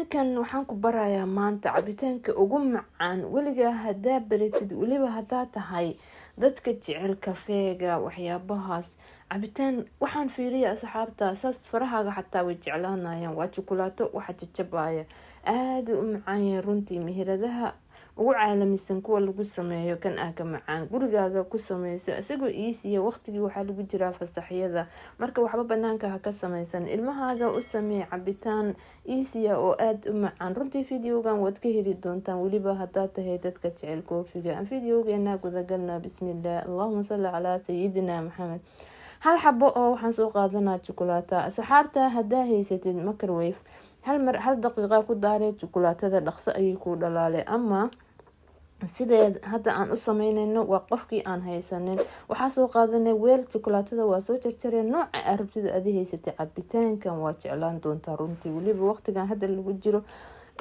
Cabitaankan waxaan ku barayaa maanta cabitaanka ugu macaan weligaa hadaa baratid, weliba hadaa tahay dadka jecel kafeega waxyaabahaas. Cabitaan waxaan fiiriya asxaabta, saas farahaaga xataa way jeclaanayaan. Waa jukulaato waxa jajabaya, aada u macaan yahay runtii. Meheradaha ugu caalamisan kuwa lagu sameeyo kan ah ka macaan, gurigaaga ku sameyso isagoo iisiya. Waqtigii waxaa lagu jiraa fasaxyada, marka waxba banaanka ha ka sameysan, ilmahaaga u sameey cabitaan iisiya oo aada u macaan runtii. Videogan waad ka heli doontaan, weliba hadaa tahay dadka jecel koofiga. Aan videogeena gudagalna. Bismillaah, allahuma salli calaa sayidina Maxamed. Hal xabo oo waxaan soo qaadanaa jukulaata. Asxaabta, hadaa haysatid microwave, hal mar hal daqiiqa ku daaree jukulaatada, dhaqso ayay kuu dhalaalay. Ama sideed hadda aan u sameyneyno waa qofkii aan haysanin. Waxaa soo qaadanay weel, jukulaatada waa soo jarjaree nooca aa rabtida adi haysatay. Cabitaankan waa jeclaan doontaa runtii, weliba waqtigan hadda lagu jiro.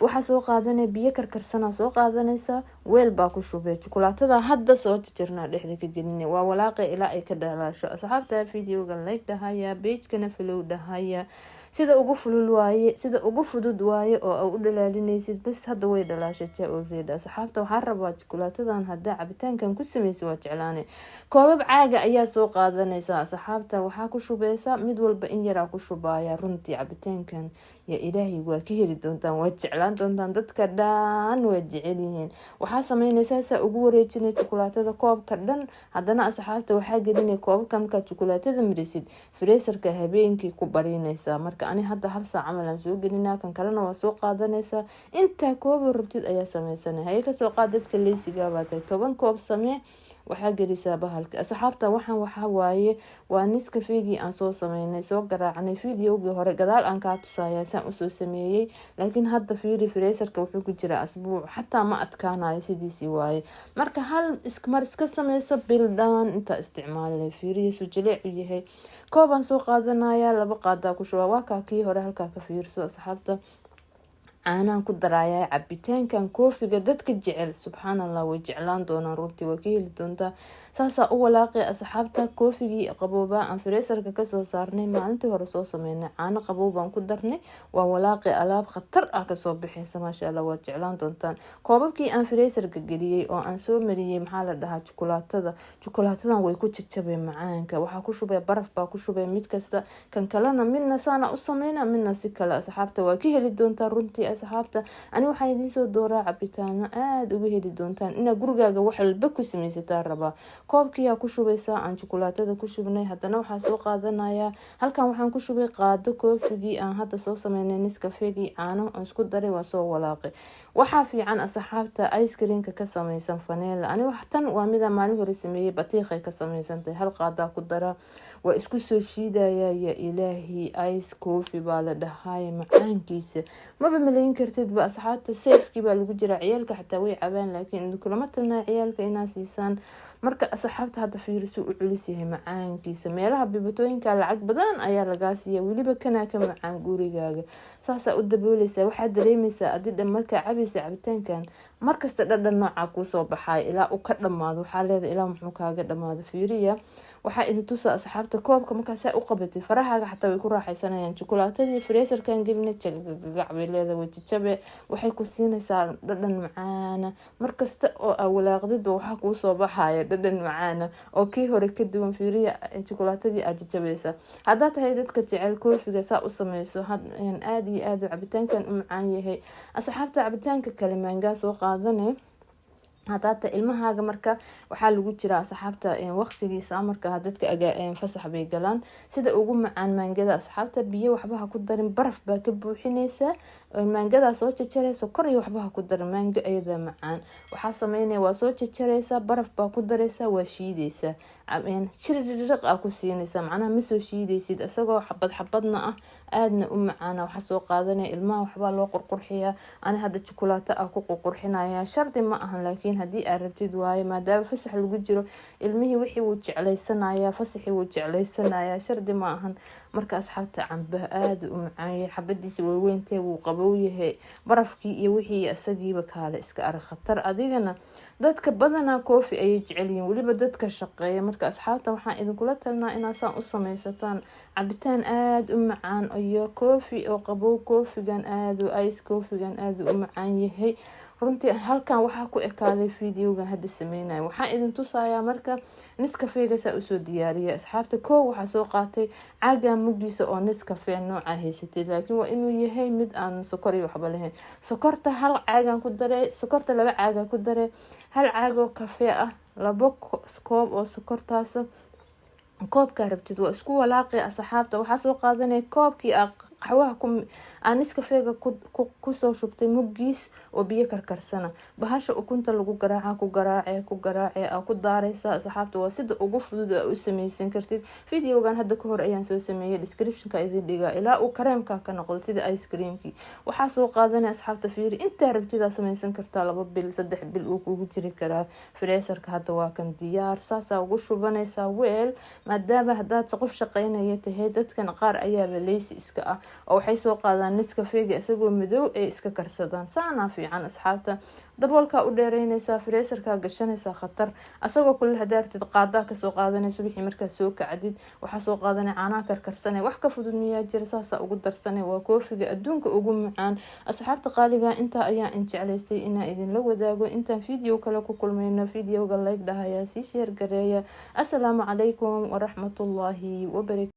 Waxaa soo qaadanay biyo karkarsana soo qaadanaysaa, weel baa ku shubay, jukulaatada hadda soo jarjarnaa dhexda ka gelina, waa walaaqay ilaa ay ka dhalaasho. Asxaabta, videoga like dhahaya, pagekana follow dhahaya. Sida ugu fulul waaye, sida ugu fudud waaye oo aa u dhalaalinaysid. Bas, hadda way dhalaashay already. Asxaabta, waxaa rabaa jukulaatadan haddaa cabitaankan ku sameysa waa jeclaanay. Koobab caaga ayaa soo qaadanaysaa asxaabta, waxaa ku shubeysaa mid walba in yaraa ku shubaya. Runtii cabitaankan yaa ilaahay waa ka heli doontaan, waa jeclaan doontaan, dadka dhan waa jecel yihiin. Waxaa sameynaysaa saa ugu wareejinay jukulaatada koobka dhan. Haddana asxaabta, waxaa gelinay koobabka. Markaad jukulaatada marisid, freezerka habeenkii ku barinaysaa. Marka ani hadda hal saac camal aan soo gelinaa, kan kalena waa soo qaadanaysaa. Intaa koobo rabtid ayaa sameysanay. Haye, kasoo qaad dadka leysigaa baa tahay, 10 koob samee, waxaa gelisaa bahalka. Asxaabta, waxaan waxaa waaye waa Nescafegii aan soo sameynay, soo garaacnay. Videogii hore gadaal aan kaa tusaya saan usoo sameeyey, laakiin hadda fiiri, freezerka wuxuu ku jiraa asbuuc, xataa ma adkaanayo, sidiisii waaye. Marka hal mar iska sameyso, bildhaan intaa isticmaalay. Fiiriya suu jileecu yahay. Koobaan soo qaadanaya, 2 qaadaa ku shubaa. Waa kaa kii hore, halkaa ka fiirso asxaabta. Caanaan ku darayaa. Cabitaankan koofiga dadka jecel, subxaan Allah, way jeclaan doonaan runtii, waa ka heli doontaa. Saasaa u walaaqay asxaabta. Koofigii qaboobaa aan freezerka kasoo saarnay maalintii hore soo sameynay, caano qaboow baan ku darnay, waa walaaqay. Alaab khatar ah kasoo bixeysa, maasha Allah, waad jeclaan doontaan. Koobabkii aan freezerka geliyey oo aan soo mariyey, maxaa la dhahaa, jukulaatada, jukulaatadan way ku jajabay macaanka. Waxaa ku shubay baraf baa ku shubay mid kasta, kan kalena midna saana u sameyna, midna si kale. Asxaabta, waa ka heli doontaa runtii. Asxaabta, ani waxaan idiin soo dooraa cabitaano aada uga heli doontaan. Inaad gurigaaga wax walba ku sameysataa rabaa. Koobkiyaa ku shubaysaa aan jukulaatada ku shubnay. Haddana waxaa soo qaadanayaa, halkan waxaan ku shubay qaado koofigii aan hadda soo sameynay, Nescafegii, caano aan isku daray, waa soo walaaqay. Waxaa fiican asxaabta ice creamka ka sameysan vanilla. Ani tan waa midaan maalin hore sameeyey, batiiqay ka sameysantahay. Hal qaadaa ku daraa, waa isku soo shiidaya. Ya ilaahi, ice coffee baa la dhahay, macaankiisa maba malayn kartidba. Asxaabta, seefkii baa lagu jiraa, ciyaalka xataa way cabaan, laakiin kulama talnaa ciyaalka inaa siisaan. Marka asxaabta, hadda fiirisu u culus yahay macaankiisa. Meelaha bibatooyinka lacag badan ayaa lagaa siiya, weliba kanaa ka macaan gurigaaga. Saasaa u dabooleysaa. Waxaad dareemeysaa adidhan markaa cabaysa cabitaankan, markasta dhadhan noocaa kuusoo baxaay ilaa uu ka dhamaado. Waxaa leedahay ilaa muxuu kaaga dhamaado. Fiiriya, waxaa idin tusa asxaabta, koobka markaasaa u qabatay, farahaaga xataa way ku raaxaysanayaan. Jukulaatadii freezerkan gelina, jagagagac bay leedahay, way jajabe, waxay ku siinaysaa dhadhan macaana. Markasta oo aa walaaqdidba waxaa kuusoo baxaya dhadhan macaana oo kii hore ka duwan. Fiiriya, jukulaatadii aad jajabaysa. Haddaa tahay dadka jecel koofiga, saa u sameyso, aada iyo aada cabitaankan u macaan yahay. Asxaabta, cabitaanka kale maangaa soo qaadane. Hadaata ilmahaaga, marka waxaa lagu jiraa asxaabta waqtigiisa, marka dadka fasax bay galaan. Sida ugu macaan maangada asxaabta, biyo waxba ha ku darin, baraf baa ka buuxineysaa. Maangadaa soo jajareysa, kor iyo waxba ha ku darin, maango ayada macaan. Waxaa sameynaya, waa soo jajareysaa, baraf baa ku dareysaa, waa shiideysaa, shiririq aa ku siineysaa. Macnaha ma soo shiideysid, isagoo xabad xabadna ah, aadna u macaana. Waxaa soo qaadanaya ilmaha, waxbaa loo qurqurxiyaa. Ani hadda jukulaato ah ku qurqurxinaya, shardi ma ahan, laakiin haddii aad rabtid waaye. Maadaama fasax lagu jiro, ilmihii wixii wuu jeclaysanaya, fasaxii wuu jeclaysanaya, shardi ma ahan. Marka asxaabta, cambaha aada u macaanyay, xabadiisa weyweyntahay, wuu qabow yahay, barafkii iyo wixii isagiiba kaale iska arag, khatar. Adigana dadka badanaa koofi ayay jecelyihiin, weliba dadka shaqeeya. Marka asxaabta, waxaan idinkula talinaa inaad saan u sameysataan cabitaan aada u macaan iyo coffee oo qabow. Coffeegan aada, ice coffeegan aada u macaan yahay runtii. Halkan waxaa ku ekaaday videogan hadda sameynayo. Waxaan idin tusayaa marka Nescafega saa usoo diyaariyay, asxaabta. Koo waxaa soo qaatay caaga mugdiisa oo Nescafe nooca haysatay, laakiin waa inuu yahay mid aan sokor iyo waxba lahayn. Sokorta hal caagan ku daray, sokorta 2 caaga ku daray, hal caagoo kafee ah, 2 koob oo sokortaas, koobkaa rabtid waa isku walaaqi, asxaabta. Waxaa soo qaadanaya koobkii aa qaxwaha ku aa Nescafega kusoo shubtay muggiis oo biyo karkarsana. Bahasha ukunta lagu garaaca ku garaace, ku garaace, aa ku daareysa, asxaabta. Waa sida ugu fudud aa u sameysan kartid. Videogan hadda kahor ayaan soo sameeyay, descriptionka idin dhigaa, ilaa uu kareemka ka noqdo sida ice creamkii. Waxaa soo qaadanaya, asxaabta, fiiri, intaa rabtid aa sameysan kartaa. 2 bil, 3 bil uu kugu jiri karaa freezerka. Hadda waa kan diyaar, saasaa ugu shubanaysaa weel, maadaama hadaad qof shaqeynaya tahay. Dadkan qaar ayaaba lazy iska ah oo waxay soo qaadaan Nescafega isagoo madow ay iska karsadaan. Saanaa fiican, asxaabta. Daboolkaa u dheereynaysaa, freezerkaa gashanaysaa, khatar asagoo kulul. Hadaa rabtid qaadaa kasoo qaadanayso wixii markaa soo kacdid. Waxaa soo qaadanay caanaha karkarsanay. Wax ka fudud miyaa jira? Saasaa ugu darsanay. Waa coffeega adduunka ugu macaan, asxaabta qaaliga. Intaa ayaa in jeclaystay inaa idinla wadaago. Intaan video kale ku kulmayno, videoga like dhahayaa, sii share gareeya. Asalaamu calaykum waraxmatullaahi wabarakatu.